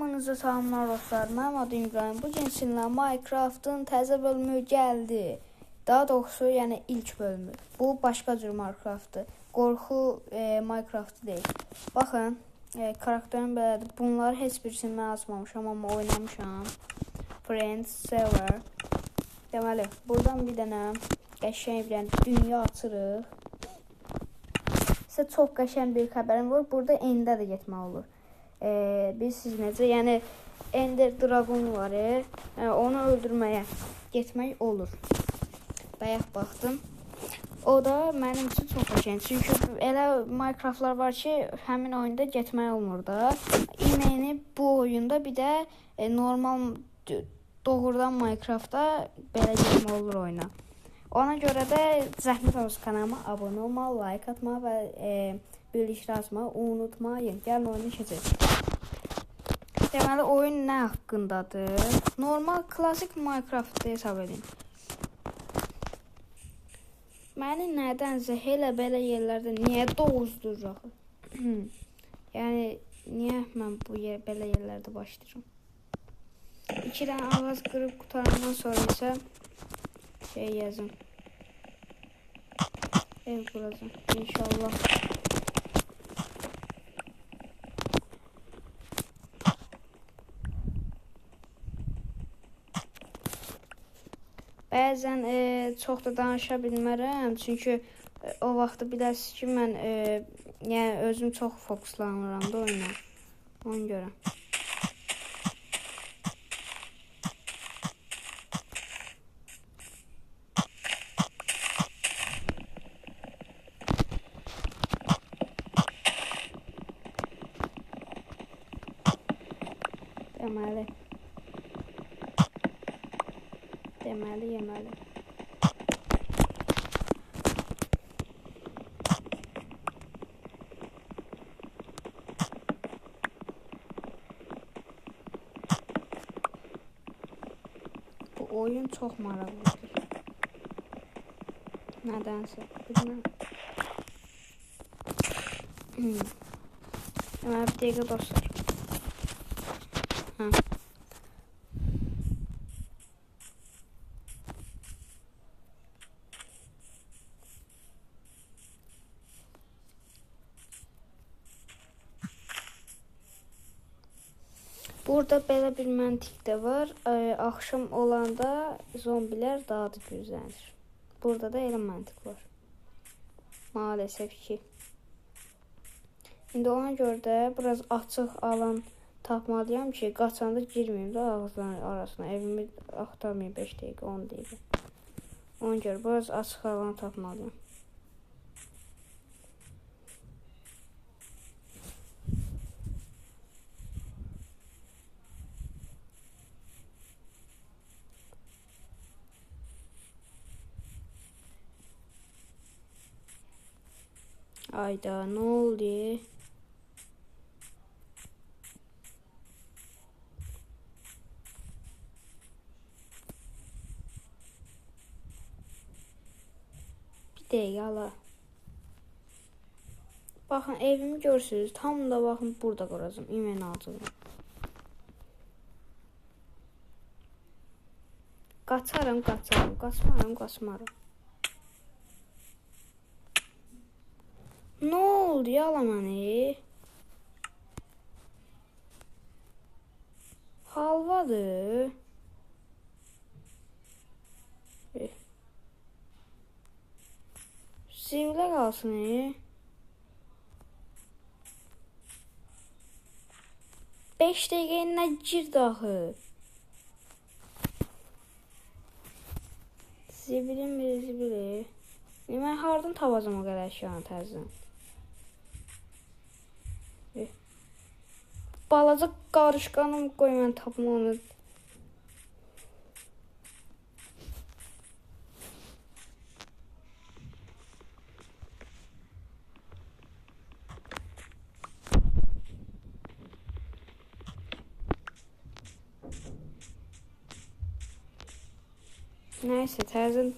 Hamınıza salamlar dostlar. Mənim adım İbrahim. Bugün sizinlə Minecraft'ın təzə bölümü gəldi. Daha doğrusu, yəni ilk bölümü. Bu başqa cür Minecraft'dır. Qorxu Minecraft'ı deyil. Baxın, karakterim belədir. Bunları heç birisini mən açmamışam, amma oynamışam. Friends, Server. Deməli, buradan bir dənə qəşəng bir dənə dünya açırıq. Sizə çox qəşəng bir xəbərim var. Burada Ender'ə də getmək olur. Bilirsiniz necə? Yəni Ender Dragon var, onu öldürməyə getmək olur. Bayaq baxdım. O da mənim üçün çox qəşəng. Çünki elə Minecraftlar var ki, həmin oyunda getmək olmur da. İmeni bu oyunda bir də normal doğrudan Minecraftda belə getmək olur oyuna. Ona görə də zəhmət olsun kanalıma abunə olmağı, like atmağı və bildirişləri açmağı unutmayın. Gəlin oyunu keçək. Deməli, oyun nə haqqındadır? Normal, klasik Minecraft hesab edin. Məni nədənsə elə belə yerlərdə niyə doğuzdurur axı? Yəni, niyə mən bu belə yerlərdə başlayıram? 2 dənə ağac qırıb qutarandan sonra isə şey yazın. Ev quracam. İnşallah. Bəzən çox da danışa bilmərəm. Çünki o vaxtı biləsiniz ki, mən yəni özüm çox fokuslanıram da oyuna. Ona görə. Deməli. Deməli, yeməli. Bu oyun çox maraqlıdır. Nədənsə, bilmirəm. Deməli, bir dəqiqə dostlar. Burada belə bir məntiq də var. Axşam olanda zombilər daha da güclənir. Burada da elə məntiq var. Maalesef ki. İndi ona görə də biraz açıq alan tapmalıyam ki, qaçanda girməyim də ağızların arasına. Evimi axtarmayım 5 dəqiqə, 10 dəqiqə. Ona görə biraz açıq alan tapmalıyam. Ayda, nə oldu? Bir dəqiqə ala. Baxın, evimi görürsünüz. Tam da baxın, burada quracam. İmen ağacını. Qaçarım, qaçarım. Qaçmaram, qaçmaram. Nə oldu ya ala məni? Halvadır. Zivlə qalsın. 5 dəqiqəyə nə girdi axı? Zibilin bir zibili. Mən hardan tapacam o qədər əşyanı təzədən? Balaca qarışqanım qoy mən tapım onu. Nəysə, təzədən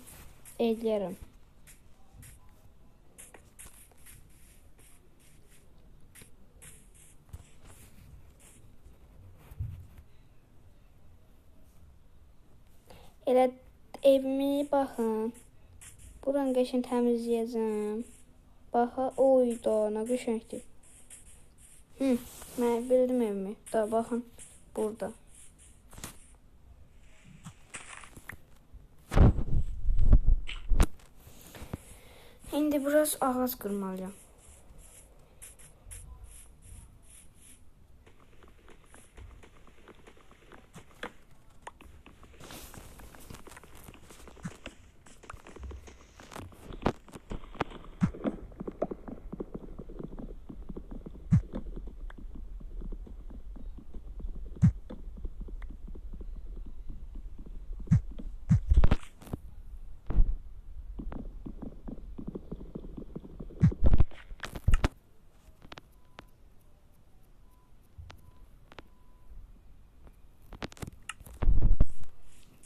eləyərəm. Elə evimi baxın. Buranı qəşəng təmizləyəcəm. Baxa, oy da, nə qəşəngdir. Mən bildim evimi. Da, baxın, burada. İndi biraz ağac qırmalıyam.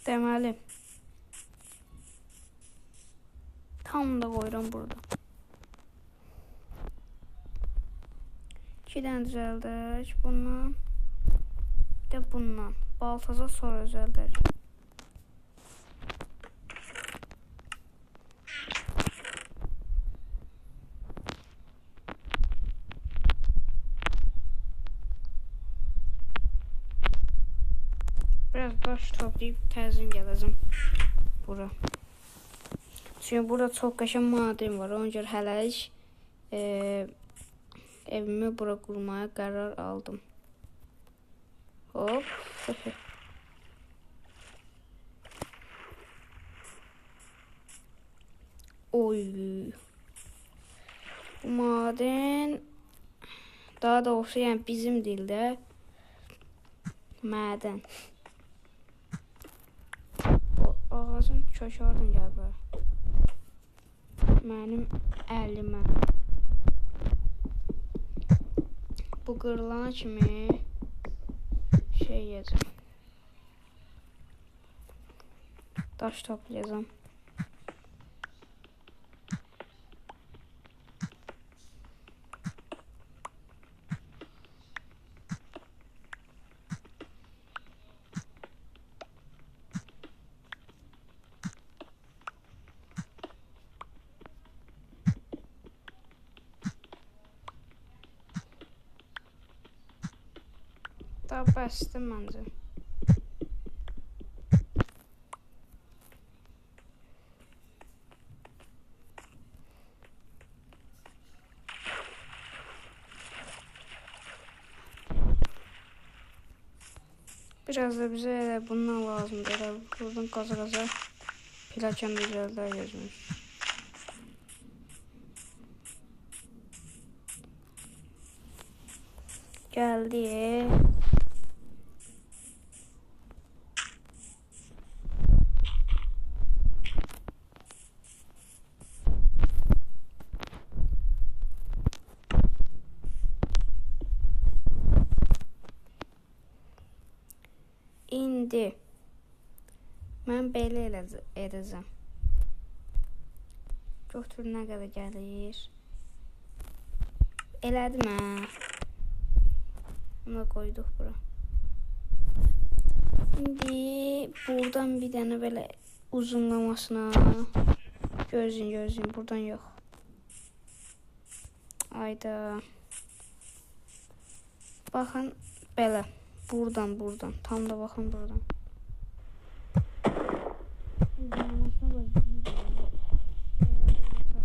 Deməli, tam da qoyuram burada. 2 dənə düzəldək bundan, bir də bundan. Baltaza sonra düzəldək. Biraz daş toplayıb təzim gələcəm bura. Çünki burada çox qəşəng maden var. Ona görə hələlik evimi bura qurmaya qərar aldım. Hop. Oy. Bu maden daha doğrusu yəni bizim dildə mədən. Ağacın kökü oradan gəl bura. Mənim əlimə. Bu qırılana kimi şey yiyəcəm. Daş toplayacağım. Daha bəsdir məncə. Biraz da bizə elə bundan lazımdır. Elə buradan qaza-qaza pilləkən düzəldər gözümüz. Gəldi. İndi mən belə edəcəm. Götür nə qədər gəlir. Elədim hə. Bunu qoyduq bura. İndi buradan bir dənə belə uzunlamasına gözün gözün buradan yox. Ayda. Baxın belə. Buradan buradan. Tam da baxın buradan.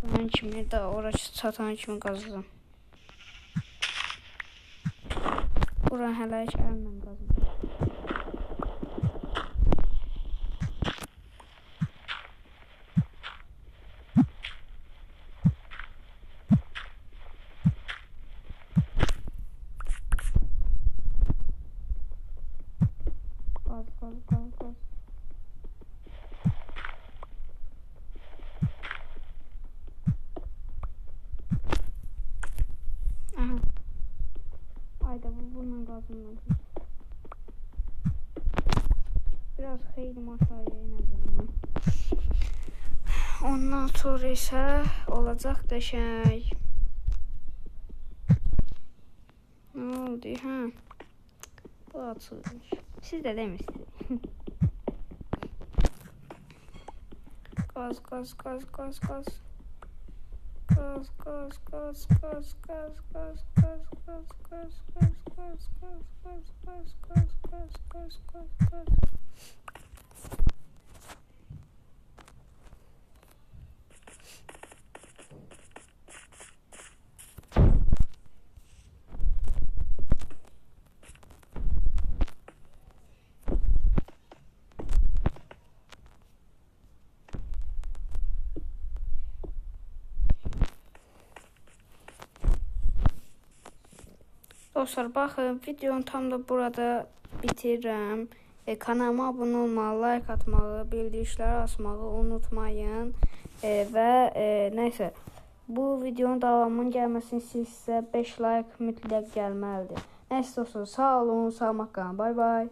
Çatan kimi da ora çatan kimi qazacağam. Buranı hələ heç əllə qazım. Qaz, qaz, qaz, qaz. Aha. Ayda bu bununla qazımdan. Biraz xeyli aşağıya inəcəm. Ondan sonra isə olacaq qəşəng. Nə oldu? Hə. Bu açılmış. Siz də demirsiniz. Qaz, qaz, qaz, qaz, qaz. Qaz, qaz, qaz, qaz, qaz, qaz, qaz, qaz, qaz, qaz, qaz, qaz, qaz, qaz, qaz, qaz, qaz, qaz, qaz. Dostlar, baxın, videonu tam da burada bitirirəm. Kanalıma abunə olmağı, like atmağı, bildirişləri açmağı unutmayın. Və nəysə, bu videonun davamının gəlməsini istəyirsinizsə 5 like mütləq gəlməlidir. Nəysə dostlar, sağ olun, sağ qalın, bay bay.